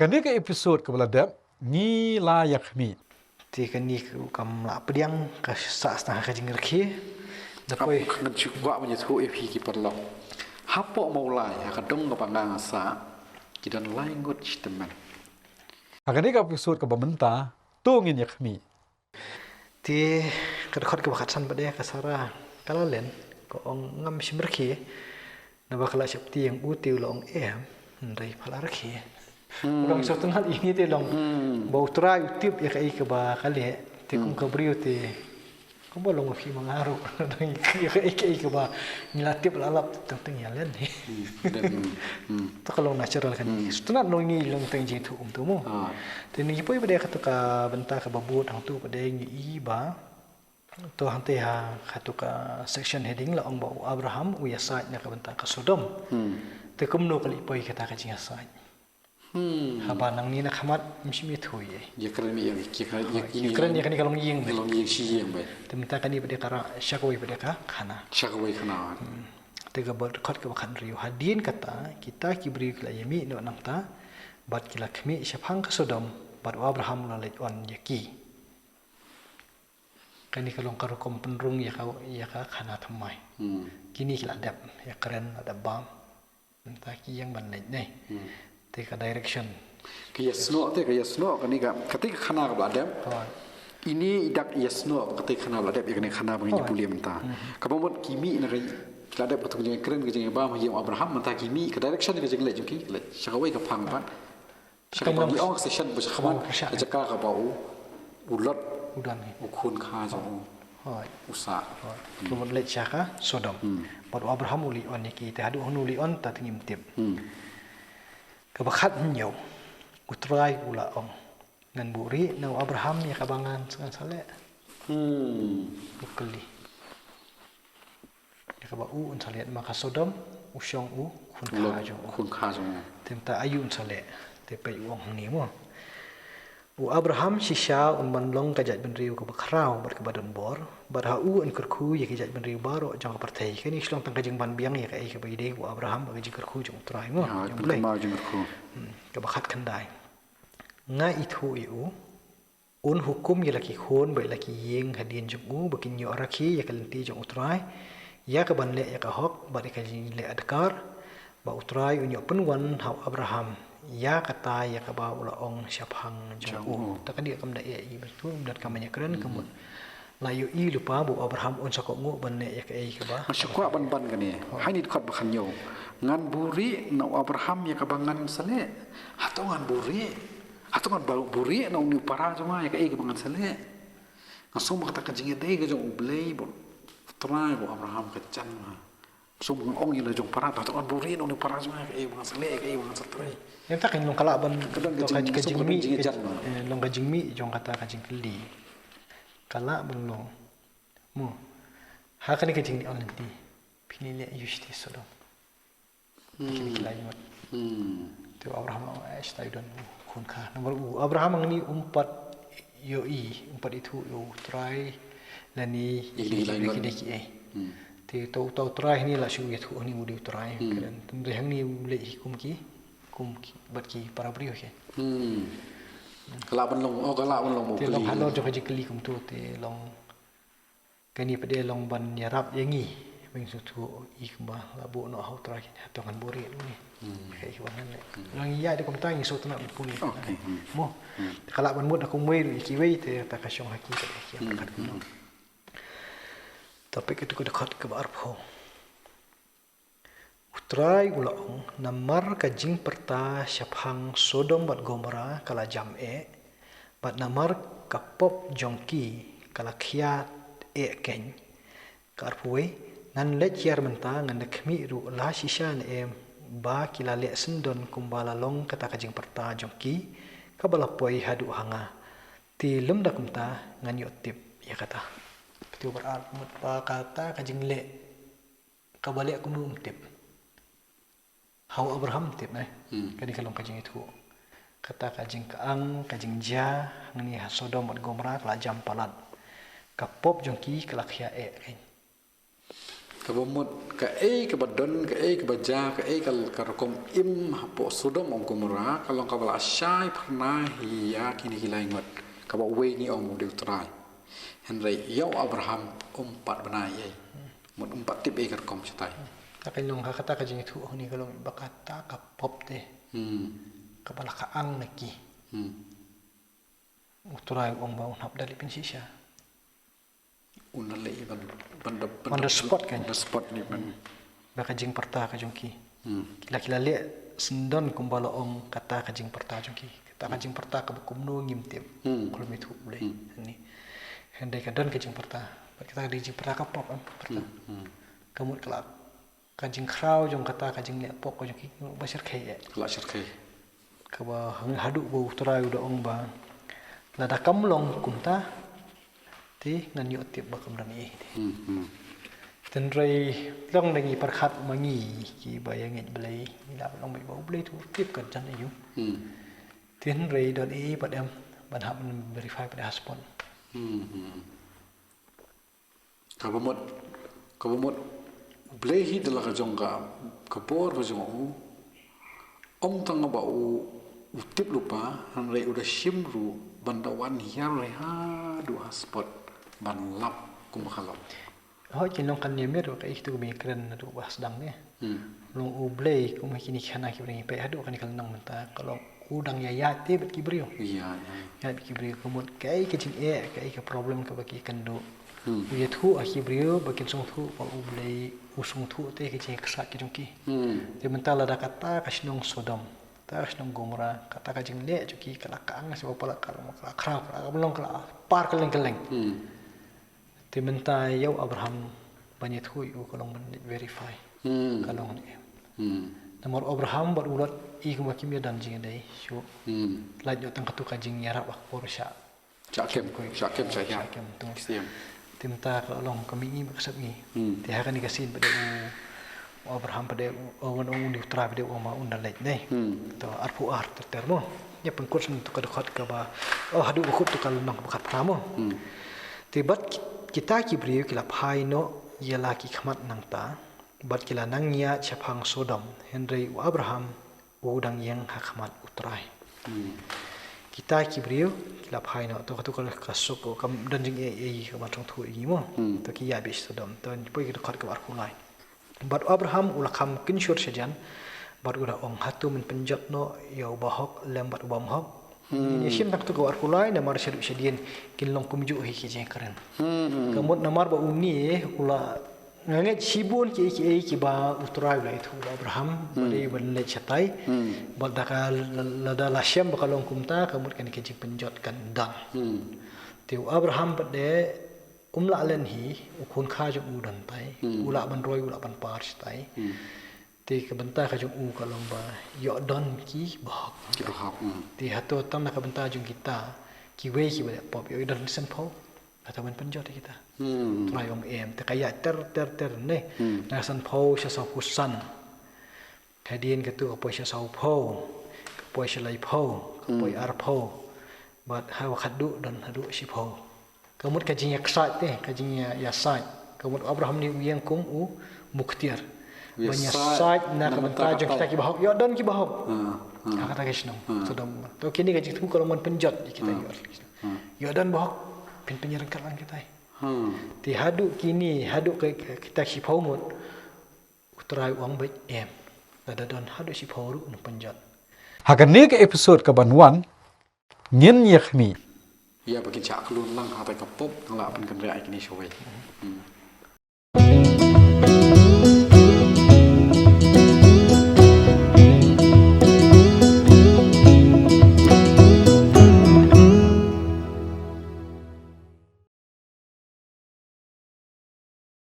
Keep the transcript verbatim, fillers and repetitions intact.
Kane ka episode kaba la dep, ngi la ïa khmih. Te kane kam lah pdiang ka sah sdang ka jingrakhe. Da poi. Ngan shu kwah ban ïathuh ïa phi ki paralok. Hapoh Mawlai, ha ka dong kaba nga nga sah, ki don lai ngut shi tymmen. Ha kane ka episode kaba mynta, to ngin ïa khmih. Te ka dkhot kaba khatsan pat de ka Sara ka la len, ka ong ngam shym rakhe. Naba ka la sheptieng u te u la ong em, hynrei pha la rakhe. Hmm. Long sngewtynnat ïa ngi te long. Hmm. Ba U Trai u tip ïa kaei kaba ka leh, te kum ka briew te. Kumba long phi ma nga ruh. Ïa kaei kaei kaba ngi la tip la lap teng teng ïa len. Hmm. Te ka long natural kane. Hmm. Sngewtynnat long ngi long teng jingthoh kumto mo. Ah. Te ngi poi pat de kato ka bynta kaba bud hangto pat de ngi i ba. To hangte ha kato ka section heading la ong ba u Abraham u ïasaid na ka bynta ka Sodom. Hmm. Te kumno ka leit poi kata ka jingïasaid. Hmm. Haba nangne na khmat ym shym ïathuh ei. Ïakren ïa, ïakren ïa, ïakren ïa kane ka longïing. Ka longïing shi ïing beit. Te mynta kane pat de ka rah sha kawei pat de ka khana. Sha kawei khana. Hmm. Te kaba dkhot kaba khathynriew. Hadien kata kita ki briew ki la ïamih noh nangta bad ki la khmih shaphang ka Sodom bad u Abraham u la leit on ïa ki. Kane ka long ka rukom pynrung ïa ka, ïa ka khana thymmai. Hmm. Kine ki la dep, ïakren la dep bam. Mynta ki ïeng ban leit ne. Hmm. Te ka direction. Ka ïasnoh te, ka ïasnoh kane ka, kata ka khana kaba la dep. Hooid. Ine i dak ïasnoh kata ka khana ba la dep, ïa kane ka khana ba ngin ïa pule mynta. Hmm. Kaba mut ki mih na ka, ki la dep kato ka jingkren ka jingbam ha ïing u Abraham, mynta ki mih ka direction ka jingleit jong ki, ka leit sha kawei ka phang pat. Sha kaba ngi ong session ba sha khmat, ka jaka kaba u, u Lot, u don hi, u khun kha jong u, hooid, u sah. Hooid. Hmm. Ka mut leit sha ka Sodom. Hmm. Bad u Abraham u leit on ïa ki, te haduh hangno u leit on ta te ngim tip. Hmm. Kaba khathynñiew. U Trai u la ong, ngan buhrieh na u Abraham ïa kaba ngan, ngan sa leh. Hmm. U kylli. Ïa kaba u un sa leit ma ka Sodom, u shong u khun kha jong u. Khun kha jong u. Te mynta aïu un sa leh, te peit u ong hangne mo. U Abraham shisha un ban long ka jaitbynriew kaba khraw bad kaba don bor, bad ha u yn kyrkhu ïa ki jaitbynriew baroh jong ka pyrthei. Kane shu long tang ka jingban biang ïa kaei kaba ïadei u Abraham bad ka jingkyrkhu jong U Trai mo. Ïa, jong U Blei. Kyrkhu jong U Trai. Hmm, kaba khatkhyndai. Nga ithuh ïa u, un hukum ïa la ki khun bad ïa la ki ïing hadien jong u ba kin ïoh rakhe ïa ka lynti jong U Trai, ïa ka ban leh ïa ka hok bad ïa ka jingleh adkar, ba U Trai un ïoh pynwan ha u Abraham ïa kata ïa kaba u la ong shaphang jong u. Jong u. Ta kane kam da ïa i ba tu, ym donkam ban ïakren, hmm, ka mut la ïohi lypa ba u Abraham un sa kohnguh ban leh ïa kaei kaba. Nga shu kwah ban ban kane. Oh. Ha ine i dkhot ba khathynñiew. Ngan buhrieh na u Abraham ïa kaba ngan sa leh. Hato ngan buhrieh? Hato ngan ba-, buhrieh na une u para jong nga ïa kaei kaba ngan sa leh? Nga sngew ba kata ka jingïadei ka jong U Blei bad U Trai bad u Abraham ka jan ma. Nga sngew ba nga ong ïa la jong para, hato ngan buhrieh na une u para jong nga ïa kaei ba ngan sa leh, ïa kaei ba ngan sa trei? Ïa kata ka long ka lah ban, ka don ka jing-, ka jingmih, ka jingïajan ma. Eh, long ka jingmih jong kata ka jingkylli. Ka lah ban long. Mo. Ha kane ka jingïaid lynti. Phin leh aïu sha Sodom? Hmm. Kine ki lai ngut. Hmm. Te u Abraham u ong, eh, shu tai don u khun kha. Namar u Abraham hangne um pat ïohi, um pat ithuh ïa U Trai lane ïa ki lai ngut, ïa ki dei kiei. Hmm. Te uta, uta U Trai hangne la shu ïathuh hangne u dei U Trai. Hmm. Kren. Te hangne u leit hi kum ki, kum ki, bad ki para briew hi. Hmm. Ka lah ban long, oh, ka lah ban long mo. Te long halor jong ka jingkylli kumto, te long Kane pat de long ban ïarap ïa ngi. Ba ngin sngewthuh i kumba la buh noh ha U Trai, hato ngan buhrieh ne. Hmm. Kaei kaba ngan leh. Hmm. Ngi ïa de kumta ngi sngewtynnat ban pule. Okay. Hmm. Mo. Hmm. Ka lah ban mut ha kumwei ruh ïa kiwei te ta ka shong ha ki pat ïa ki. Hmm. Topic itu ka dkhot kaba arphew. U Trai u la ong, namar ka jingpyrta shaphang Sodom bad Gomora ka la jam eh, bad namar ka pop jong ki ka la khia eh keiñ. Ka arphew wei, ngan leit hiar mynta, ngan da khmih ruh la shisha ne em ba ki la leh syndon kumba la long kata ka jingpyrta jong ki kaba la poi haduh ha nga. Te lymda kumta ngan ïoh tip ïa kata. Te u bar ar mut ba kata ka jingleh kaba leh kumno um tip. Ha u Abraham um tip, eh. Hmm. Kane ka long ka jingithuh. Kata ka jingkyang, ka jingjia, hangne ha Sodom bad Gomora ka la jam palat. Ka pop jong ki ka la khia eh, keiñ. Ka Kaba mut kaei kaba don, kaei kaba jia, kaei ka, ka rukom im hapoh Sodom ong Gomorrah, ka long kaba la shai pyrnai ïa kine ki lai ngut. Kaba uwei ngi ong u dei u Trai. Hynrei ïa u Abraham um pat bna ei. Mut um pat tip ei ka rukom shatai. Ta ka long ha kata ka jingïathuh hangne ka long ba kata ka pop te. Hmm. Kaba la ka ang na ki. Hmm. U Trai u ong ba un hap da leit pynshisha. Un da leit ban, ban da, ban da spot kan. Ban da spot ni ban. Ba ka jingpyrta ka jong ki. Hmm. Ki la, ki la leh syndon kumba la ong kata ka jingpyrta jong ki. Kata ka jingpyrta kaba kumno ngim tip. Hmm. Khlem ïathuh Blei. Hmm. Ni. Hynrei ka don ka jingpyrta. Bad kata ka dei jingpyrta ka pop kan pyrta. Hmm. Hmm. Ka mut ka la ka jingkhraw jong kata ka jingleh pop ka jong ki ba shyrkhei eh. La shyrkhei. Kaba hang haduh ba u Trai u da ong ba lada kam long kumta te ngan ïoh tip ba kam don ei. Hmm, hmm. Hynrei long da ngi pyrkhat ma ngi kiba ïa ngeit Blei ngi la long ba u Blei tu tip ka jan aïu. Hmm. Hynrei don ei pat em ban hap verify pat ha spot. Hmm, hmm. Kaba mut, kaba mut, u Blei hi da la ka jong ka, ka bor ka jong u. Ym tang ba u, u tip lypa, hynrei u da shim ruh, ban da wan hiar ruh haduh ha spot, ban lap kum ka long. Hooid, kin long kan ïa mir ruh kaei kito ba ngi kren naduh ba sdang ne. Hmm. Long u Blei kum ha kine ki khana kiba ngi peit haduh kane ka lynnong mynta ka long u dang ïaid te bad ki briew. Ïa, ïa. Ïaid bad ki briew ka mut kaei ka jingeh, kaei ka problem kaba ki kynduh. Hmm. U ïathuh ha ki briew ba kin sngewthuh ba u Blei u sngewthuh te ka jingïaksaid ka jong ki. Hmm. Te mynta lada kata ka shnong Sodom, kata ka shnong Gomorrah, kata ka jingleh jong ki ka la kang sha ba palat ka la khraw, ka la long ka la par kylleng kylleng. Hmm. Te mynta ïa u Abraham ban ïathuh ïa u ka long ban verify. Hmm. Ka long ne. Hmm. Namar Abraham bad u Lot i kumba kim ïa don jingïadei shuh. Hmm. Lait ïoh tang katu ka jingïarap ha ka por sha. Sha kem, sha kem, sha kem. Sha kem, tu. Sha kem. Te mynta ka long ka mihngi ba ka sepngi. Hmm. Te ha kane ka sien pat de u, u Abraham pat de u, u, u, u Trai pat de u ong ba un da leit ne. Hmm. To arphew ar ter ter mo. Ïa pynkut sha tu ka dkhot kaba, oh, haduh ba kut tu ka lynnong kaba khatphra mo. Hmm. Te bad ki-, kita ki briew ki la phai noh ïa la ki khmat nangta, bad ki la nang ïaid shaphang Sodom, hynrei u Abraham u dang ïeng ha khmat u Trai. Hmm. Kita ki briew ki la phai noh, to katu ka, ka suk, kam don jingeh ei ka ban sngewthuh ïa ngi mo. Hmm. To ki ïaid beit sha Sodom, to poi ki dkhot kaba arphew lai. Bad u Abraham u la kham kynshur shajan, bad u da ong, hato men pynjot noh ïa u bahok lem bad u bymhok? Hmm. Ngi shim tang katu ka arphew lai, namar shaduh shadien kin long kumjuh hi ki jingkren. Hmm, hmm. Ka mut namar ba une u la, nga ngeit shibun kiei kiei kiba u Trai u la ïathuh ïa u Abraham, hmm, ba dei ban leit shatai. Hmm. Bad da ka la, la, lada la shem ba ka long kumta, ka mut kane ka jingpynjot kan dang. Hmm. Te u Abraham pat de um lah len hi, u khun kha jong u don tai, hmm, u lah ban roi, u lah ban par shatai. Hmm. Te ka bynta ka jong u ka long ba ïoh don ki bahok. Ki bahok, hmm. Te hato tang na ka bynta jong kita, kiwei kiba leh pop, ïoh don ki sanphew, hato ban pynjot ïa kita. Hmm. Trai ong em, te ka ïaid ter ter ter ne. Hmm. Na ka sanphew sha sawphew san. Hadien katu ka poi sha sawphew, ka poi sha laiphew, ka poi, hmm, arphew. Bad ha ba khatduh don haduh shiphew. Ka mut ka jingïaksaid te, ka jingïa, ïasaid. Ka mut Abraham ne u ïeng kum u muktiar. Ban ïasaid na ka bynta jong kita ki bahok. Ïoh don ki bahok. Ha, ha. Ha kata ka shnong. Ha. Sodom. To kine ka jingthoh ka long ban pynjot ïa kita, ha, ïoh. Ha. Ïoh don bahok, phin pynïaryngkat lang kita. Ha. Te haduh kine, haduh ka, ka, kita shiphew ngut. U Trai u ong beit em. Lada don haduh shiphew ruh un pynjot. Ha kane ka episode ka ban wan, ngin ïa khmih ïa ba kin shah klun lang hatai ka pop, ngan lah ban kynriah ïa kine shawei. Hmm.